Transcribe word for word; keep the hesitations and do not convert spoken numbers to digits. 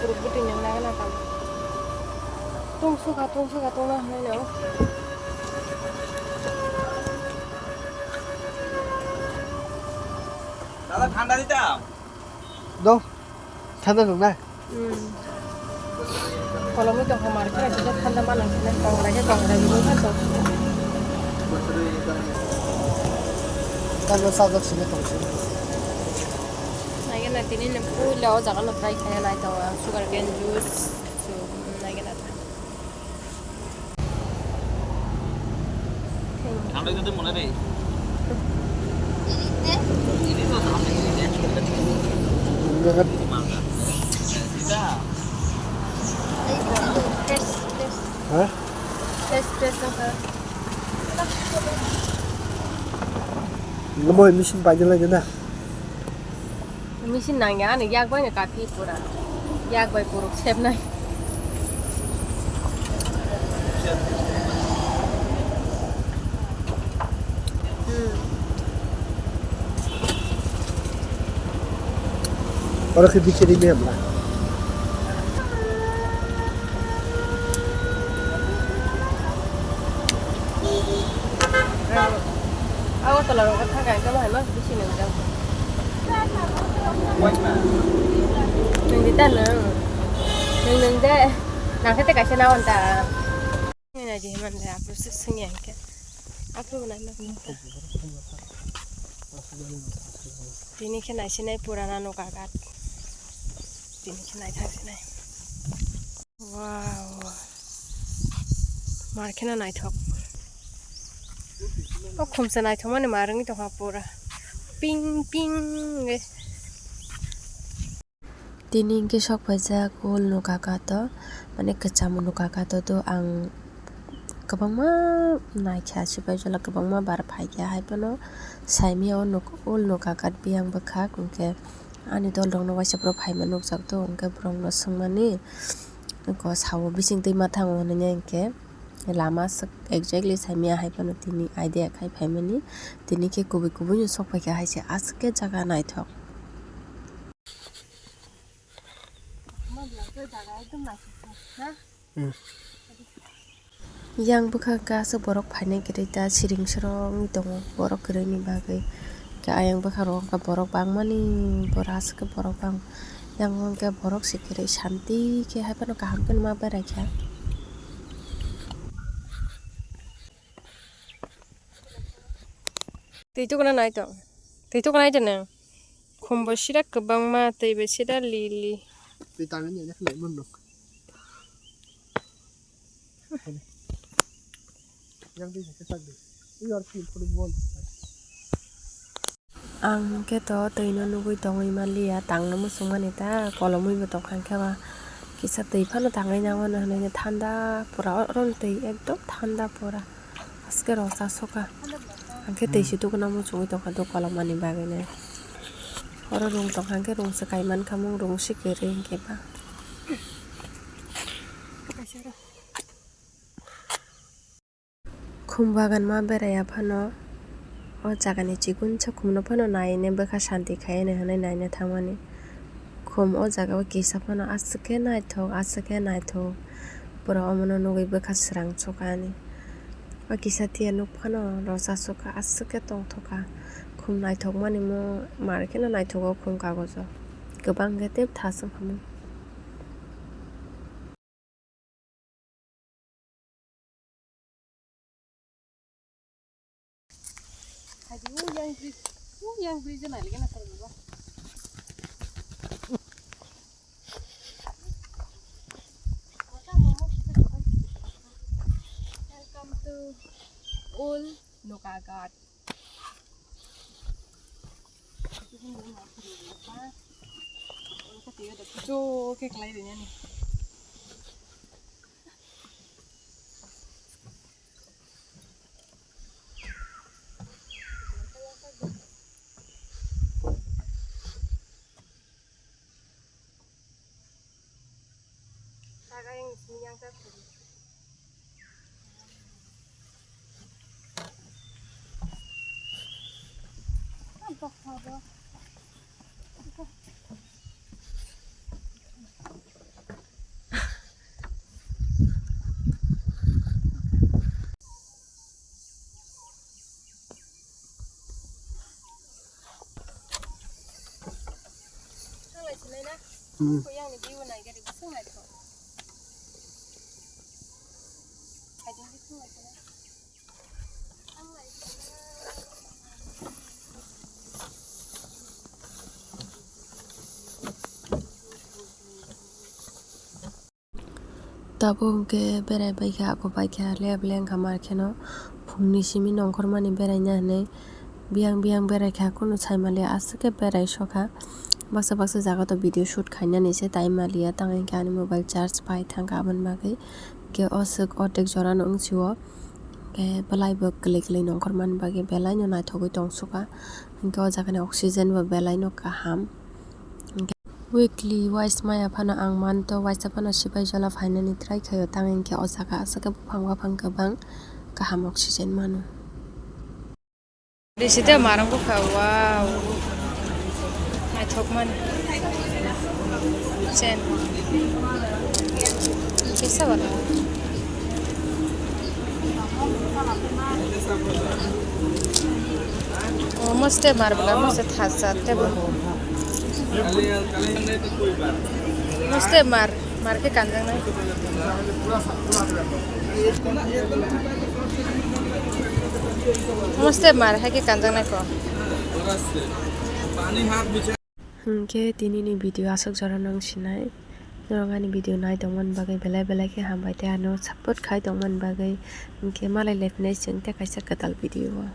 Kuruk bwtwi nang nagana tamo. Tungsukha, tungsukha, tungna hwnwi no. Dada, thanda ditam. Dong. Thanda nung na? Hmm. Kolomwi tongkha market, thanda manang sini, kongrai khe kongrai, bini khe tong. Thanda sajak sini tong sini. Naigena tini ni puila o jaga no try khaina nai tongo ang sugar cane juice. So, naigena ta. Thank you. Thanda jodi mone re. Ini to thanda ini actually. Fresh, fresh. Hah? Fresh, fresh, no, sir. Namo machine paidai lai na. Machine nangya, ani yak bai no kathi pura. Yak bai puruk sepnai. Hmm. Oro khe bichiri mem na. Agartala rogo thangkha hwnkhe bo hai ma bisi nwngjak. Nwng di ta nwng? Nwng nwng de. Nang khe tei kaisa nawan ta. Nai di himani de apro se swngya hwnkhe. Apro bo nai ma. Tini khe naisinai purana nokha ghat. Tini khe naithang sinai. Wow. Mar kheno naithok. O khumsa naithokmani mar wngwi tongkha pura. Ping ping wngwi. Tini hwnkhe sok phaijak ul nokha ghat o, mane kwcham nokha ghat o do ang kwbangma naikha, aswk bai jora kwbangma bar phaikha, haiphano saimaya o nok-, ul nokha ghat biyang bwkhak hwnkhe. Ani dol rok no waisa borok phaima nukjak to, hwnkhe borok no swngmani, ko sao bising twi ma thango hinwi hwnkhe lama swk exactly saimaya, hai phano tini idea khai phaimani, tini khe kubui kubui no sok phaikha, hai se aswk khe jaga naithok. Yang bwkha hwnkhe aswk borok phainai kwrwi ta siring srong wngwi tongo borok kwrwini bagwi. Hwnkhe ayang bwkha rok wngkha borok bangmani, borok aswk khe borok bang. Yang hwnkhe borok se kwrwi shanti khe haiphano kaham khe ma beraikha. Twi tukuna nai tong. Twi tukuna nai tong. Khum bo sira kwbangma, twi bo sira li li. Twi tangwi nini khlai mano. Yang twi se sak di. Wi ar ki football. Ang khe to twi no nugwi tongwi manliya, tangno muchung mani ta kolomwi bo tongkha, hwnkhe ba kisa twi phano tangwi nang mano hinwi thanda pura, oro ni twi ekdom thanda pura. Aske rong chasoka. Hwnkhe tei se dukano muchungwi tongkha duk kolomani bagwino. Oro rung tongkha hwnkhe rung se kai mankha mung rung se kwrwi hwnkhe ba. Khum bagan ma beraiya phano o jagani chikonsa khumno phano naina bwkha shanti khaina hinwi naina thangmani. Khum o jaga o kisa phano aswk khe naithok, aswk khe naithok. Pura omono nugwi bwkha swrang chukani. O kisa tiya nuk phano rosa sukha, aswk khe tongthokha. Khum naithokmani mo mar kheno naithogo khum kagojo. Kwbang khe tei bwtha swngkha mo. Hai di, o yang bridge, o yang bridge nai lagi na sai ba. Welcome to Old Nokaghat. Jo khe khlai rinani. Hmm. Tabuk hwnkhe berai baikha, ako baikha, lep lengkha mar kheno phungni simi nongkhormani beraina hinwi biyang biyang beraikha, kunu saimaliya, aswk khe berai sokha. Baksa baksa jaga to video shoot khainani se time maliya, tang hinkhe ani mobile charge pai thangkha, aboni bagwi hinkhe o swk ordek jorano wngsio. Hinkhe belai bo kwlwi kwlwi nongkhormani bagwi belaino naithogwi tongsukha, hinkhe o jagani oxygen bo belaino kaham. Weekly wise maya phano ang manto, waisa phano sipai jola phainani try khaio, tang hinkhe o jaga aswk khe buphang waphang kwbang kaham oxygen mano. Risite marang bukha, wow, naithok mani. Chen. Kisa wala. O, moste mar bwla, moste thasa tebo. Moste mar, mar khe kanjaknai. Moste mar hai khe kanjaknai ko. Hinkhe tinini video aswk jorano wng sinai. Norok ani video nai tongmani bagwi belai belai khe hambai tei ano support khai tongmani bagwi. Hinkhe malai lai phinai chwng tei kaisa kwtal video o.